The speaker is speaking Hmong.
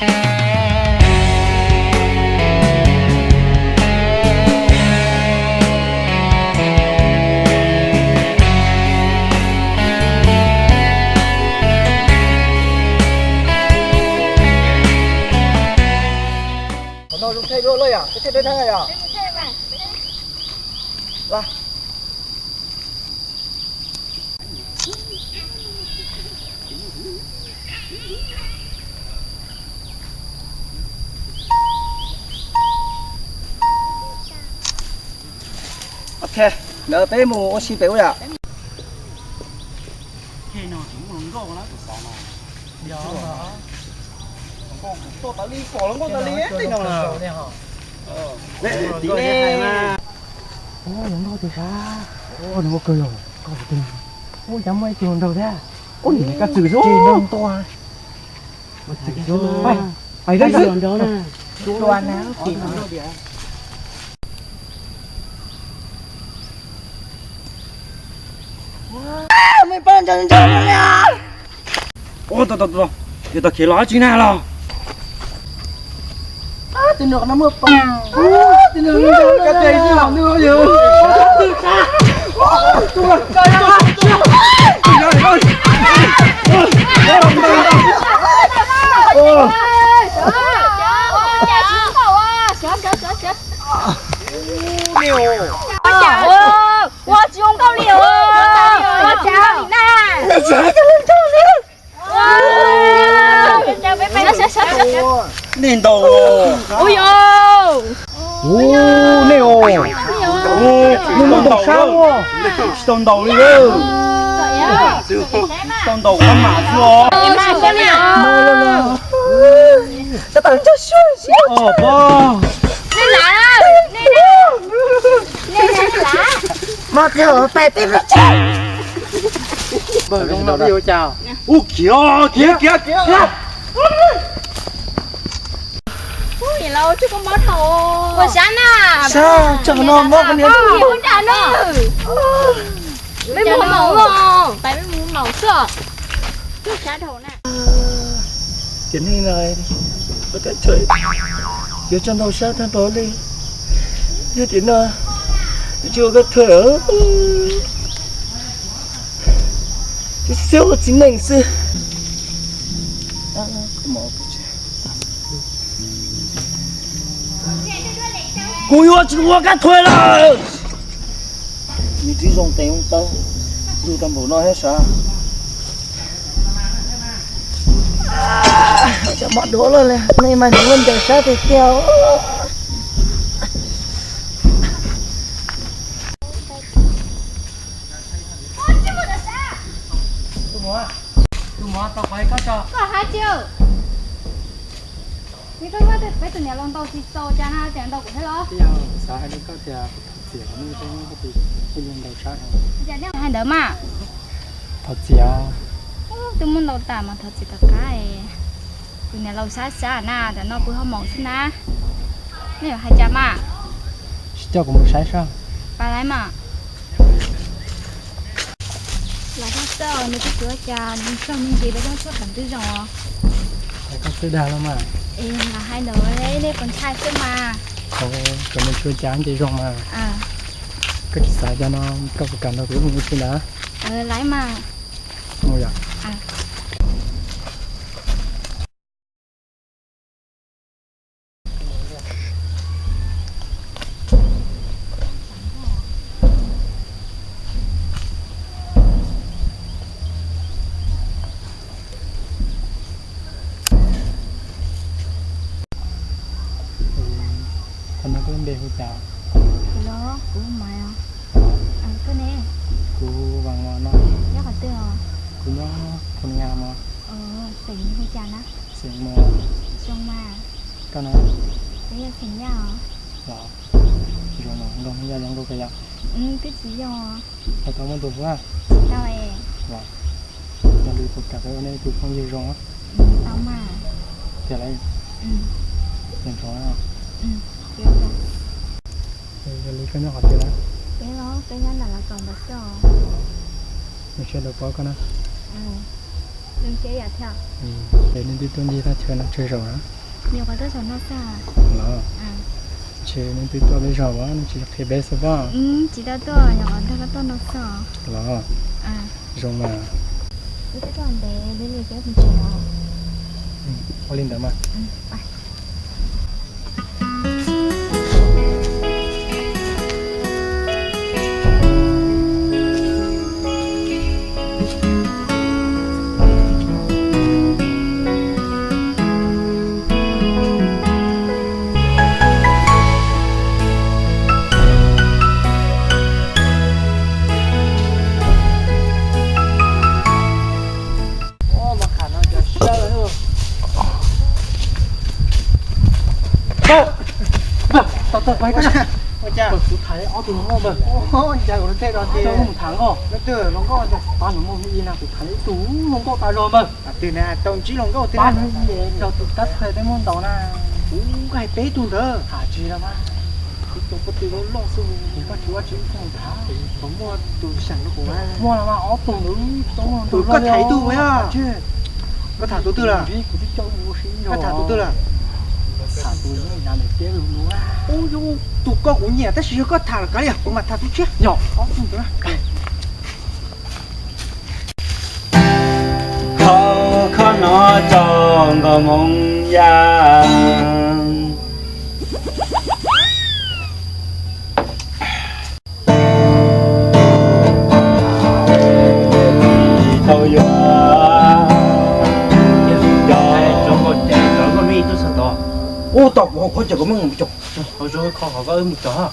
Qhov no zoo thaij dua lawm yom, thaij dua yom. Ok, ntawd peb mus ua si pem ub yom. Ua, nws nkauj tiag sas. Ua, nws nkauj kawg yog. Ua, cas muaj ib tug hluas nraug thiab. Ua, nim koj txwm xwb. Pais, pais, pais. Ua, tau, tau, tau, yog tau khiav los dab tsi na los. Tus nraug no muaj pom. Tus nraug no koj tes ib hom nws yog. Ua tsis zoo nkauj li os. Ua tsis zoo li na. Nej ntaus. Ua, nej os. Ua, nej ntaus sab os. Tsis tau ntaus li. Tsis tau ntaus qab mam xwb os. Mas qhia pais peb peb tsev. Ub, khiav, khiav, khiav, khiav. Ua sab na. Sab, tso no mob koj niam. Peb mus maum, peb mus maum xwb. Cov neeg no yuav tso ntau sab tag npaum li. Yog tiam no tsis ua koj thuam, tsis xub ua txiv neej xwb. Kuv yuav tsis ua koj thuam lawm. Nws twb zoo tes zoo taw, ntuj tau npaum no thiab sav. Cov mos duav loj li, nej mas nws muaj ncaws sab tiag tiag. Tus mos, tus mos tau qhov koj tso. Koj hais tias, peb tus niam laus ntaus tsis txaus cas na, tias ntaus kuv thiab los? Xav hais li koj tias kuv thov txim, kuv muaj ib tug nyuj koj tus nyuj ntaus sab. Hais ntawd mas. Thov txim. Twb muab ntaus tas mas thov txim tom qab. Tus niam laus sab sab na, tam no pw hauv maum xwb na. Nej yuav hais cas mas? Tsis coj kuv mus saib saib. Pab laib mas. Los thaj txawj nws twb tsis ua cas, nws txog me ntsis peb coob tshuaj qhov twb zoo os. Hais koj twb dag los mas. Es los hais ntawd nej puas ntshai xwb mas. Kom nws tsis ua cas ces zoo mas. Koj tsis xav cas no, koj puas kam nrog kuv wb mus ua si ntawd? Laib mas. Mus yom. Thaum no koj lub npe hu cas? Kuv los, kuv Maiv os. Koj ne? Kuv Vam Ngos no. Nyob qhov twg os? Kuv nyob Phoo Nga no. Xeem hu cas na? Xeem Muas. Zoo mas. Koj na? Kuv yog xeem Yaj os. Los, zoo mas, nkauj yaj zoo nkauj kawg yom? Twb tsis yog. Koj tau muaj tus hlub? Tsis tau es. Los, yog li puas kam peb ua nej tus phooj ywg zoo? Tau mas. Tiag lauj? Tseem tsoom na. Yog li koj nyob qhov twg na? Peb los, peb nyob nram Los Kaum ntawd xwb os. Nws sawv daws pom koj na. Ces nej twb tuaj ncig thaj chaw no tsawg zaus na? Los? Ces nej twb tuaj peb zaug, nej tsis qhia peb xwb pob? Tsis tau tuaj, yog qhov ntag koj tuaj no xwb. Los? Zoo mas. Ua li ntawd mas. Tau tau, kuv tham ob tug hluas nkauj npawg. Coj wb mus tham nkauj. Pab nws muaj ib na, kuv tham ib tug hluas nkauj tas zog npawg. Pab nws nrog tus kab thawj peb muab ntaus na. Kuv hais peb tug ntawd. Tham tsis los mas. Kuv tus pob tw loj loj xwb, koj tsis ua tsis mus tham. Muaj tus xyem rau kuv. Muaj los mas ob tug ntawd. Tus koj tham ib tug mas. Koj tham tus twg lawm? Koj tham tus twg lawm? Ub, tus koj kuv nyiam tab sis yog koj tham los kav liam, kuv mam tham tus tshiab. Ob tug ntawd. Khov kho no tso nkauj Hmoob Yaj. Tau yuav. Ub, tau kuv hauv qhov cos koj muab mus cog. Hauv zoo kho hauv koj wb mus cog.